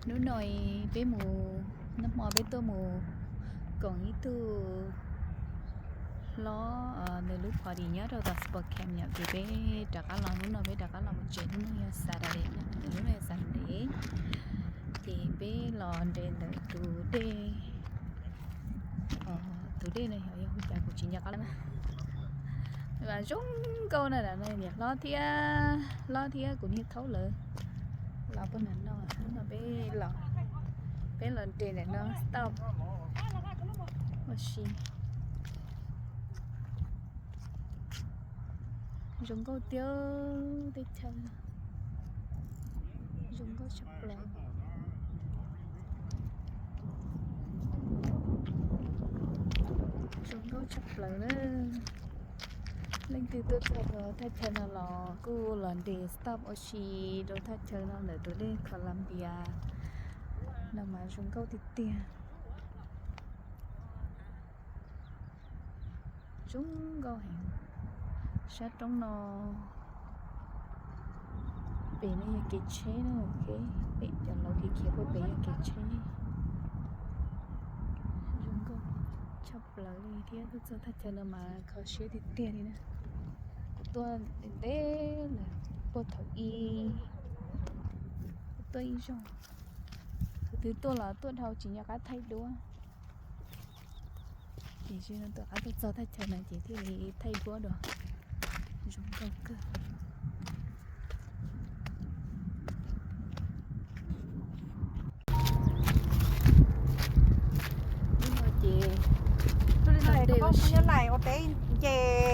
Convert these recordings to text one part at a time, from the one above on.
Hnub no peb mus, nag hmo peb tuaj mus koom ib tug hlob nws lub party nyob rau tom Spokane yom, ces peb rov qab los, hnub no peb rov qab los mus tsev, hnub no yog Saturday, hnub no yog Sunday, ces peb los nres ntawm tus dej, tus dej no yog hu cas kuv tsis nco qab na. Mas zoo nkauj na, niam hlob thiab, hlob thiab kuv niag thaub lawv los poj niam no, hnub no peb los, peb los nres ntawm no stop ua si. Zoo nkauj tiag, teb chaws zoo nkauj tshaj plaws. Zoo nkauj tshaj plaws na. Leej twg tuaj txog rau thaj chaw no los kuj los nres stop ua si rau thaj chaw no ntawm tus dej Columbia no mas zoo nkauj tiag tiag. Zoo nkauj heev. Sab roob no pem no yog kev tsheb na, pem cov laus khiav khiav puag pem yog kev tsheb. Zoo nkauj tshaj plaws li thiab, tuaj txog thaj chaw no mas kho siab tiag tiag li na. Kuv tuaj ntev ntev lawm, puag thaum ub tuaj ib zaug, thaum twg tuaj los tuaj dhau tsis nco qab thaij duab. Ces no tuaj qab tuaj txog thaj chaw no ces thiaj li thaij duab dua. Zoo nkauj kawg. Hnub no ces Sunday ua si, nce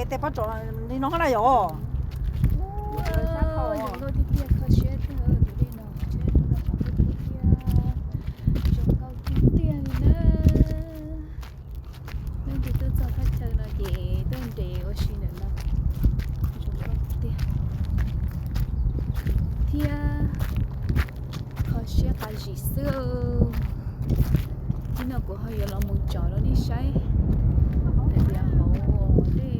tej pob tsuas li no na yom. Zoo nkauj tiag tiag, kho siab tiag, tus dej no, tus dej no pom kawg tiag, zoo nkauj tiag tiag li na. Leej twg tuaj txog thaj chaw no ces tuaj nres ua si ntawm no, zoo nkauj tiag thiab kho siab qab zib xwb. Hnub no kuv ho yuav los mus tsom rau nej saib hais tias hauv dej tshaj plaws li.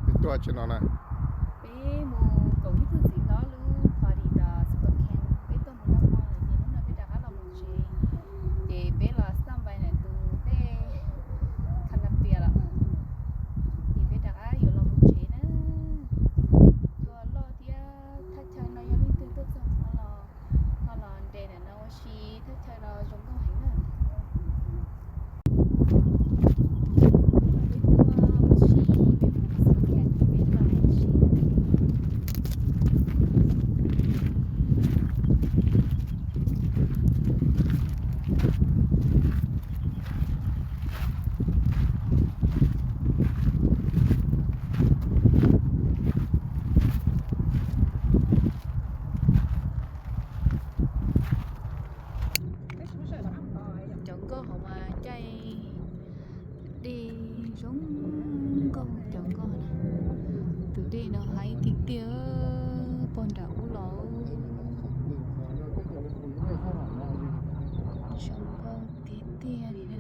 Peb tuaj tsis no na. Peb mus koom ib tug txiv hlob lub party tom Spokane, peb tuaj mus noj hmo lawm ces hnub no peb rov qab los mus tsev. Ces peb los stop by ntawm tus dej Columbia lawm, ces peb rov qab yuav los mus tsev na. Tua loj thiab, thaj chaw no yog leej twg tuaj txog no los ho los nres ntawm no ua si, thaj chaw no zoo nkauj heev na. Peb tuaj ua si, peb mus Spokane, peb los ua si. Cov nkoj hauv mas caij dej zoo nkauj cov nkoj na. Tus dej no haib tiag tiag, puag nram ub los zoo nkauj tiag tiag li na.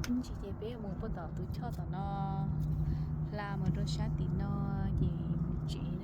Ib ntsis ces peb mus puag tom tus choj tom no, hla mus rau sab tim no, ces mus tsev.